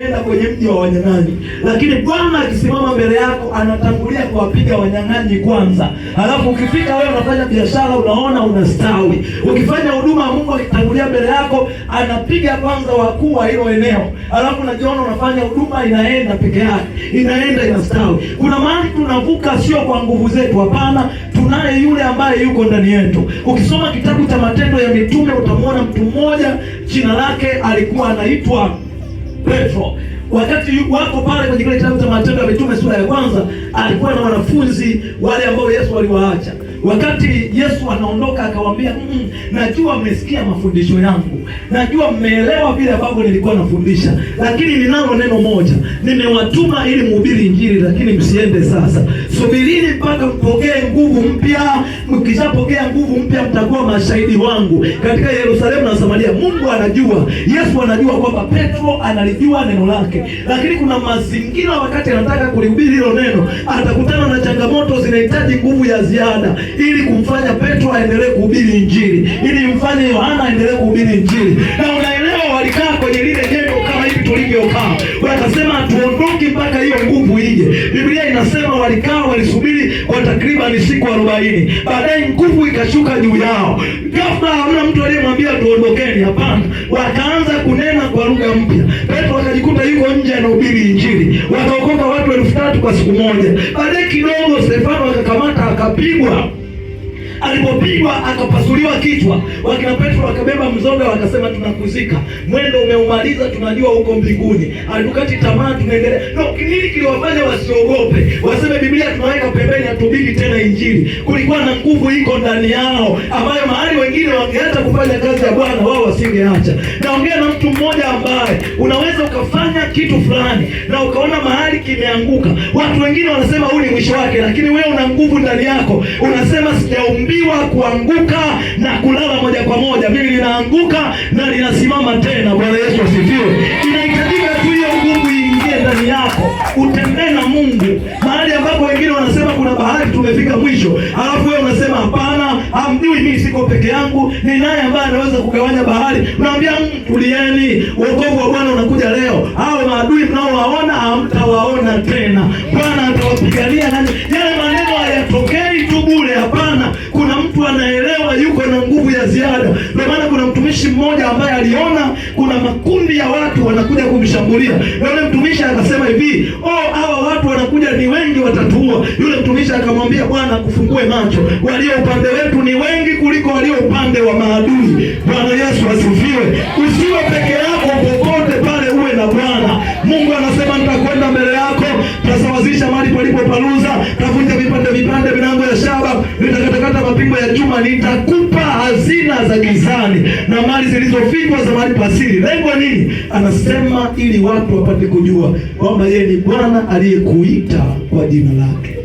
Enda kwenye mji wa wanyang'anyi, lakini Bwana akisimama mbele yako anatangulia kuwapiga wanyang'anyi kwanza, halafu ukifika wewe unafanya biashara, unaona unastawi. Ukifanya huduma, Mungu akitangulia mbele yako anapiga kwanza wakuu wa hilo eneo, halafu unajiona unafanya huduma, inaenda peke yake, inaenda inastawi. Kuna mahali tunavuka, sio kwa nguvu zetu, hapana, tunaye yule ambaye yuko ndani yetu. Ukisoma kitabu cha Matendo ya Mitume utamwona mtu mmoja, jina lake alikuwa anaitwa Petro. Wakati wako pale kwenye kile kitabu cha Matendo ya Mitume sura ya kwanza, alikuwa na wanafunzi wale ambao Yesu aliwaacha. Wakati Yesu anaondoka akawaambia, najua mmesikia mafundisho yangu, najua mmeelewa vile ambavyo nilikuwa nafundisha, lakini ninalo neno moja, nimewatuma ili mhubiri Injili, lakini msiende sasa, subirini mpaka mpokee nguvu mpya. Mkishapokea nguvu mpya, mtakuwa mashahidi wangu katika Yerusalemu na Samaria. Mungu anajua, Yesu anajua kwamba Petro analijua neno lake, lakini kuna mazingira, wakati anataka kulihubiri hilo neno, atakutana na changamoto zinahitaji nguvu ya ziada ili kumfanya Petro aendelee kuhubiri Injili, ili mfanye Yohana aendelee kuhubiri Injili. Na unaelewa, walikaa kwenye lile jengo kama hivi tulivyokaa, wakasema hatuondoki mpaka hiyo nguvu ije. Biblia inasema walikaa, walisubiri kwa takriban siku 40. Baadaye nguvu ikashuka juu yao. Ghafla hamna mtu aliyemwambia tuondokeni, hapana. Wakaanza kunena kwa lugha mpya. Petro akajikuta yuko nje anahubiri Injili, wakaokoka watu 3,000 kwa siku moja. Baadaye kidogo Stefano akakamata akapigwa. Alipopigwa akapasuliwa kichwa. Wakina Petro wakabeba mzoga, wakasema tunakuzika, mwendo umeumaliza, tunajua huko mbinguni, hatukati tamaa, tunaendelea. No, nini kiliwafanya wasiogope, waseme Biblia tunaweka pembeni, hatubiri tena Injili? Kulikuwa na nguvu iko ndani yao, ambayo mahali wengine wangeacha kufanya kazi ya Bwana, wao wasingeacha. Naongea na mtu mmoja ambaye unaweza ukafanya kitu fulani na ukaona mahali kimeanguka, watu wengine wanasema huu ni mwisho wake, lakini wewe una nguvu ndani yako, unasema sijaumbiwa kuanguka na kulala moja kwa moja. Mimi ninaanguka na ninasimama tena. Bwana Yesu asifiwe. Inahitajika tu hiyo nguvu iingie ndani yako, utembee na Mungu mahali ambapo wengine wanasema kuna bahari, tumefika mwisho, alafu wewe unasema hapana, hamjui mimi siko peke yangu, ni naye ambaye anaweza kugawanya bahari. Unaambia tulieni, wokovu wa Bwana unakuja leo. Hao maadui mnaowaona hamtawaona tena, Bwana atawapigania nani. Yale maneno hayatokei tu bure, hapana. Kuna mtu anaelewa, yuko na nguvu ya ziada. Ndio maana kuna mtumishi mmoja ambaye aliona kuna makundi ya watu wanakuja kumshambulia, na yule mtumishi akasema hivi, oh, hawa watu wanakuja ni wengi, watatuua. Yule mtumishi akamwambia, Bwana akufungue macho, walio upande wetu ni wengi kuliko walio upande wa maadui. Bwana Yesu asifiwe. Usiwe peke yako popote pale, uwe na Bwana Mungu. Anasema nitakwenda mbele yako, tasawazisha mahali palipo paluza, tavunja vipande vipande milango ya shaba, nitakatakata mapingo ya chuma, nitakupa hazina za gizani na mali zilizofichwa za mahali pasiri. Lengo nini? Anasema ili watu wapate kujua kwamba yeye ni Bwana aliyekuita kwa jina lake.